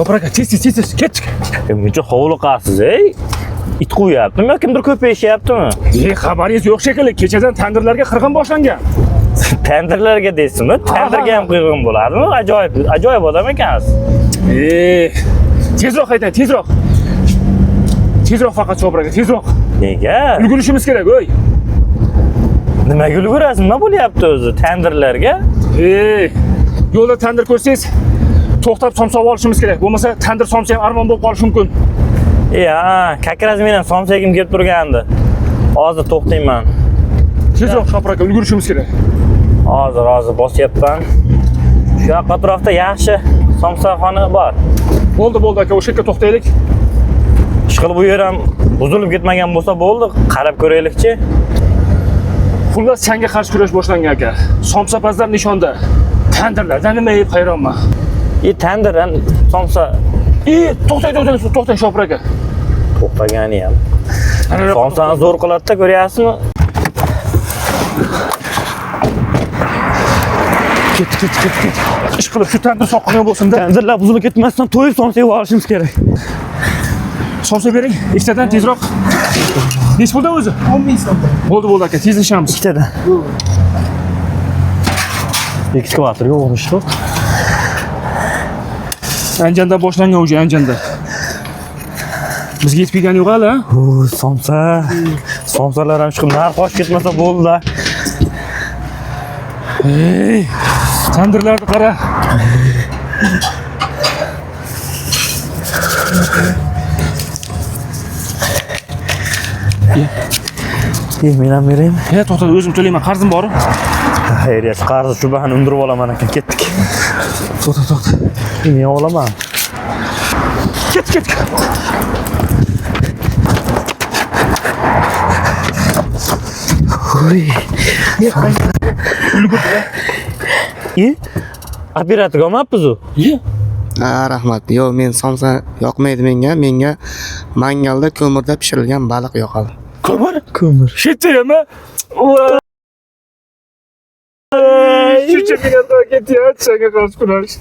Shopir aka, tez tez tez tez ketdik. Muncha hovliqasiz, ey. It qo'yyaptimi yo kimdir ko'payishyaptimi? E, xabaringiz yo'q shekilli. Kechadan tandirlarga qirg'in boshlangan. Tandirlarga deysizmi? Tandirga ham qirg'in bo'ladimi? Ajoyib, ajoyib odam ekansiz. E, tezroq haydang, tezroq. Tezroq faqat, Shopir aka, tezroq. Nega? Ulgurishimiz kerak, oy. Nimaga ulgurasiz? Nima bo'lyapti o'zi tandirlarga? E, yo'lda tandir ko'rsangiz, to'xtab somsa olishimiz kerak. Bo'lmasa tandir somsa ham armon bo'lib qolishi mumkin. E, ha, как раз men ham somsa yegim kelib turgandi. Hozir to'xtayman. Tezroq, Shopir aka, ulgurishimiz kerak. Hozir, hozir bosyapman. Shu yoq atrofda yaxshi somsaxona bor. Bo'ldi, bo'ldi aka, o'sha yerga to'xtaylik. Ishqilib bu yer ham buzilib ketmagan bo'lsa bo'ldi, qarab ko'raylikchi. Xullas, changga qarshi kurash boshlangan aka. Somsapazlar nishonda. Tandirlardan nima yeb hayronman. E, tandir ham somsa E, to'xtang, to'xtang, to'xtang, Shopir aka. to'xtagani ham. Ana Somsani zo'r qiladi-da, ko'ryapsizmi? Ketdik, ketdik, ketdik, ketdik. Ish qilib shu tandir soqqan bo'lsin-da. Tandirlar buzilib ketmasdan to'yib somsa yeb olishimiz kerak. Somsa bering, ikkitadan tezroq. Nechi puldan o'zi? 10 ming so'mdan. Bo'ldi, bo'ldi aka, tezlashamiz. Ikkitadan. Ekskavatorga o'xshash yo'q. Andijonda boshlangan уже, Andijonda. Bizga yetib kelgani yo'q hali, ha? U somsa. Somsalar ham chiqib narx oshib ketmasa bo'ldi-da. Ey, tandirlarni qara. E, men ham beraymi? E, to'xta, o'zim to'layman, qarzim bor. Xayriyat, qarz shubhani undirib olaman ekan, ketdik. To'xta, to'xta. Men olaman. Ketdik, ketdik. E, operatorga olmabmiz u. E, Ha, rahmat. Yo'q, men somsa yoqmaydi menga. Menga mangalda ko'mirda pishirilgan baliq yoqadi. Ko'mir? Ko'mir. Shuncha Shuncha minatdan ketyapti, changga qarshi kurash.